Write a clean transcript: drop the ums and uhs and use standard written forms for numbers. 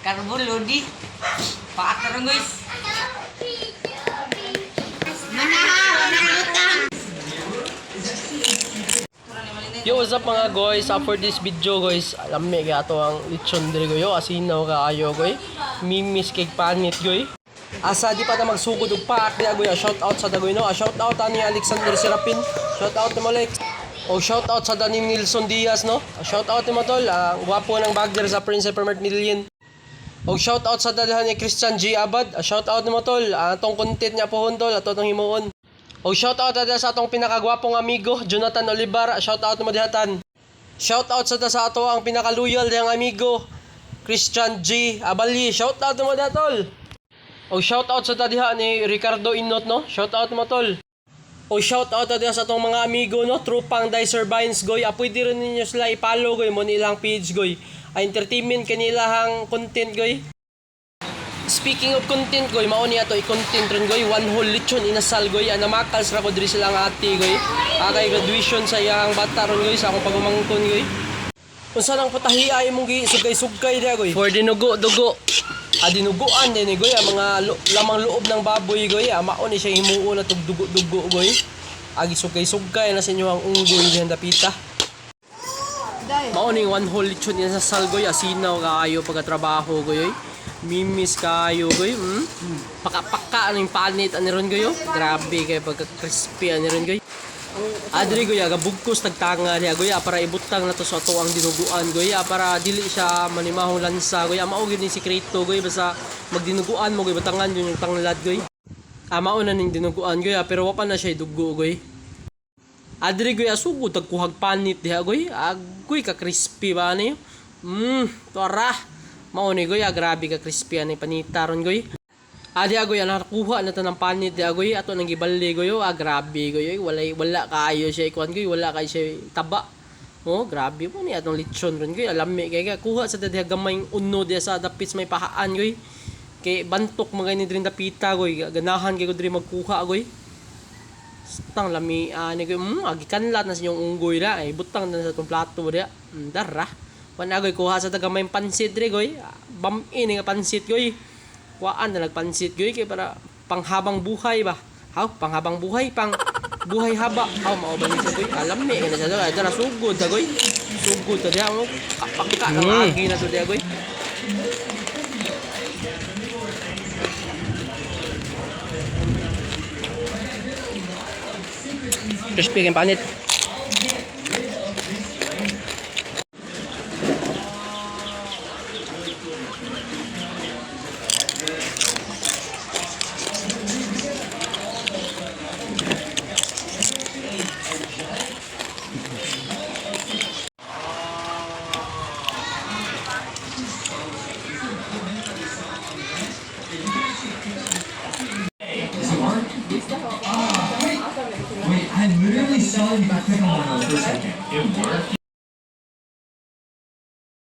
Carbon lodi. Paak na ron, guys. Yo, what's up, mga guys? For this video, guys, alam mi kaya ato ang lechon diri goy. Asinaw kaayo goy. Mimis kay panit goy. Asa di pa ta magsugod og paak di agoy. Shout out sa dagoy no. Shout out ani Alexander Serapin. Shout out nimo, Lex. O shout out sa Dani Nilson Diaz no. Shout out nimo, tol. Gwapo ng bagger sa Prince Permert Million. O shout out sa dalahan ni Christian G. Abad. Shout out nimo, tol. Atong content niya pohon, tol, ato tong himuon. O shout out ada sa atong pinakagwapong amigo Jonathan Olivar. Shout out mo dihatan. Shout out sa ato ang pinakaluyal diyang amigo Christian G. Abali. Shout out mo diha, tol. O shout out sa diha ni Ricardo Inot no. Shout out mo, tol. O shout out diha sa atong mga amigo no, Trupang Dicer Vines goy. Pwede rin ninyo sila i-follow goy mo nilang page goy. Entertainment kanilahang content goy. Speaking of content goy, mao niya to i-content ron goy, one whole lechon inasal goy, anamakal sa ko diri sila ang ate goy. Kay graduation sa iyang bata ron goy, sa akong pagumangkon goy. Unsa nang putahi ay imong gi sugay-sugay diha goy? For dinugo dugo. Dinuguan din ni goy, ang mga lamang loob ng baboy goy, mao ni siya himuon na tug dugo-dugo goy. Agi sugay-sugay na sa inyo ang unggoy dihan dapita. Mao ning one whole lechon inasal goy, asinaw kaayo pagkatrabaho goy. Oy. Mimis kayo goy. Paka-paka aning panit ani ron goy. Oh. Grabe kay pagka crispy ani ron goy. Adri goy, aga bugkos tagtanga diha goy, para ibutang na to sa ato ang dinuguan goy, para dili siya manimahong lansa goy. Mao gyud ni sikreto goy, basta magdinuguan mo goy, butangan yun yung tanglad goy. Mao na ning dinuguan goy, pero wa pa na siya dugo goy. Adri goy, sugod tagkuhag panit diha goy. Agoy ka crispy ba ni? Tuara. Mao ni goy, grabe ka crispy ani panita ron goy. Adi agoy, nakuha na to ng panit di agoy, ato nang gibali goy, oh, grabe goy, oy, walay wala kaayo siya ikuan goy, wala kaayo siya taba. Oh, grabe mo ni atong lechon ron goy, alami kay ka kuha sa diha gamay uno diha sa dapit sa may pahaan goy. Kay bantok mga ni diri dapita goy, ganahan kay ko diri magkuha goy. Tang lami ani goy, agi kanlat na sa inyong unggoy ra, ay butang na sa itong plato diha. Dara. Wan agoy kuha sa tagamay pansit diri goy. Bam-in nga pansit goy. Kuhaan na nagpansit goy kay para panghabang buhay ba. Haw, panghabang buhay, pang buhay haba. Haw, mao ba ni siya goy? Alam ni na siya goy. Dara sugod ta goy. Sugod ta diha mo. Kapagka ng agi na to diha goy. Crispy kay panit. Does it work? Wait, wait, I literally saw you click on one of those for a second. It worked?